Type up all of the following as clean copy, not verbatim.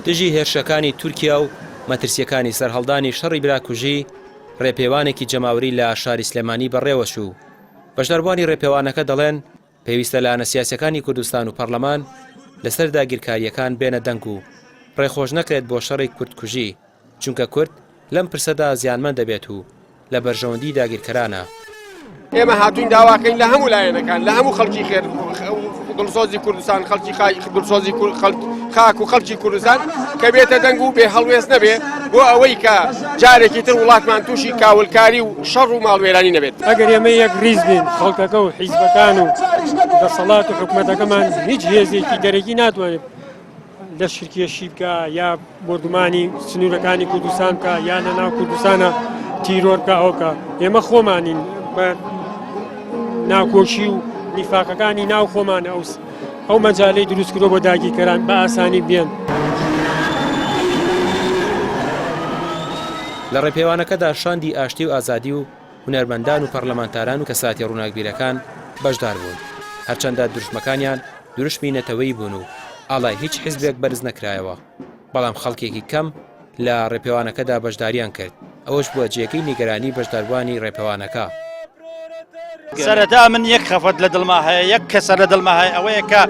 دژی هێرشەکانی تورکیا و مەترسییەکانی سەرهەڵدانی شەڕی براکوژی، ڕێپێوانێکی جەماوەری لە شاری سلێمانی بەڕێوەچوو. بەشداربووانی ڕێپێوانەکە دەڵێن، پێویستە لایەنە سیاسییەکانی کوردستان و پەڕلەمان لەسەر داگیرکارییەکان بێنە دەنگ و ڕێخۆش نەکرێت بۆ شەڕی کوردکوژی، چونکە کورد لەم پرسەدا زیانمەند دەبێت و لە بەرژەوەندی داگیرکەرانە. ئێمە هاتوین داواکەین لە هەموو لایەنەکان لە هەموو خەڵکی خێر دڵسۆزی کوردستان خەڵکی دڵسۆزی خاک و خەڵکی کوردستان کە بێتە دەنگ و بێ هەڵوێست نەبێ بۆ ئەوەی کە جارێکی تر وڵاتمان تووشی کاولکاری و شەڕ و ماڵوێرانی نەبێت. ئەگەر ئێمە یەک ڕیز بین خەڵکەکە و حیزبەکان و دەسەڵات و حکومەتەکەمان هیچ هێزێکی دەرەکی ناتوانێت لەشکرکێشی بکا یا بۆردومانی سنوورەکانی کوردستان بکا یا لە ناو کوردستانە تیرۆر بکا ئەو بکا ئێمە خۆمانین بە ناکۆکی و نیفاقەکانی ناو خۆمانە ئەو ئەو مەجالەی دروست کردووە بۆ داگیرکەران بە ئاسانی بێن. لە ڕێپێوانەکەدا شاندی ئاشتی و ئازادی و هونەرمەندان و پەڕلەمانتاران و کەسایەتیە ڕووناکبیرەکان بەشدار بوون، هەرچەندە دروشمەکانیان دروشمی نەتەوەیی بوون و ئاڵای هیچ حیزبێک بەرز نەکرایەوە، بەڵام خەڵکێکی کەم لە ڕێپێوانەکەدا بەشداریان کرد، ئەوەش بووە جێگەی نیگەرانی بەشداربووانی ڕێپێوانەکە. سەرەتا من یەک خەفەت لە دڵما هەیە یەک کەسە لە دڵما هەیە ئەوەیە کە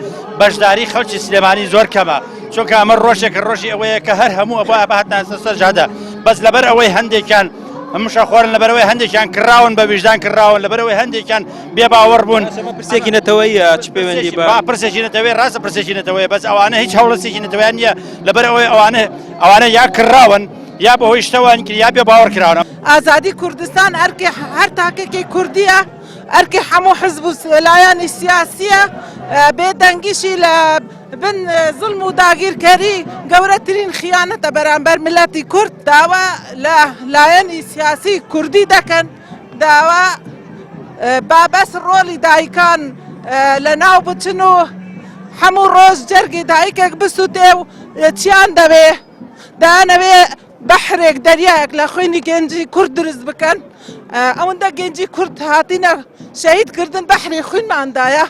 بەشداری خەڵکی سلێمانی زۆر کەمە چونکە ئەمە ڕۆژێکە ڕۆژی ئەوەیە کە هەر هەموو ئەبا بهاتناسە سەر جادە بەس لەبەر ئەوەی هەندێکیان مشە خۆرن لەبەرەوەی هەندێکیان کراون بە ویژدان کراون لەبەرەوەی هەندێکیان بێ باوەڕ بوون پرسێکی نەتەوەیە چ پەیوەندی بە پرسێکی نەتەوەی ڕاستە پرسێکی نەتەوەیە بەس ئەوانە هیچ هەوڵسێکی نەتەوەیان نییە لەبەرەوەی ئەوانە ئەوانە یا کراون یا بەهۆی شتەوە یا بێ باوەڕ کراونە. ئازادی کوردستان ئەرکی هەر تاکێکی کوردیە، ئەرکی حەموو حزب و لایەنی سیاسیە، بێ دەنگیشی لە بن زوڵم و داگیرکەری گەورەترین خیانەتە بەرامبەر ملەتی کورد. داوا لە لایەنی سیاسی کوردی دەکەن داوا با بەس ڕۆڵی دایکان لە ناو بچن و حەموو ڕۆژ جەرگی دایکێک بسوتێ و چیان دەوێ. دەیانەوێ بەحرێک دەریایەک لە خوێنی گەنجی کورد دروست بکەن ئەوەندە گەنجی کورد هاتینە شەهید کردن بەحری خوینماندایە.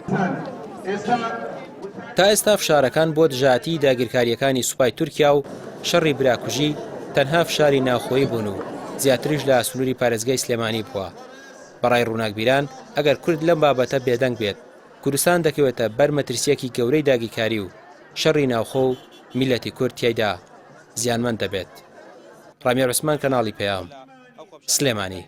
تا ئێستا فشارەکان بۆ دژایەتیی داگیرکارییەکانی سوپای تورکیا و شەڕی براکوژی تەنها فشاری ناوخۆیی بوون و زیاتریش لە سنووری پارێزگای سلێمانی بووە. بە ڕای ڕووناکبیران ئەگەر کورد لەم بابەتە بێدەنگ بێت کوردستان دەکەوێتە بەر مەترسییەکی گەورەی داگیرکاری و شەڕی ناوخۆ و میللەتی کورد تیایدا زیانمەند دەبێت. ڕامیار عوسمان کەناڵی پەیام، سلێمانی.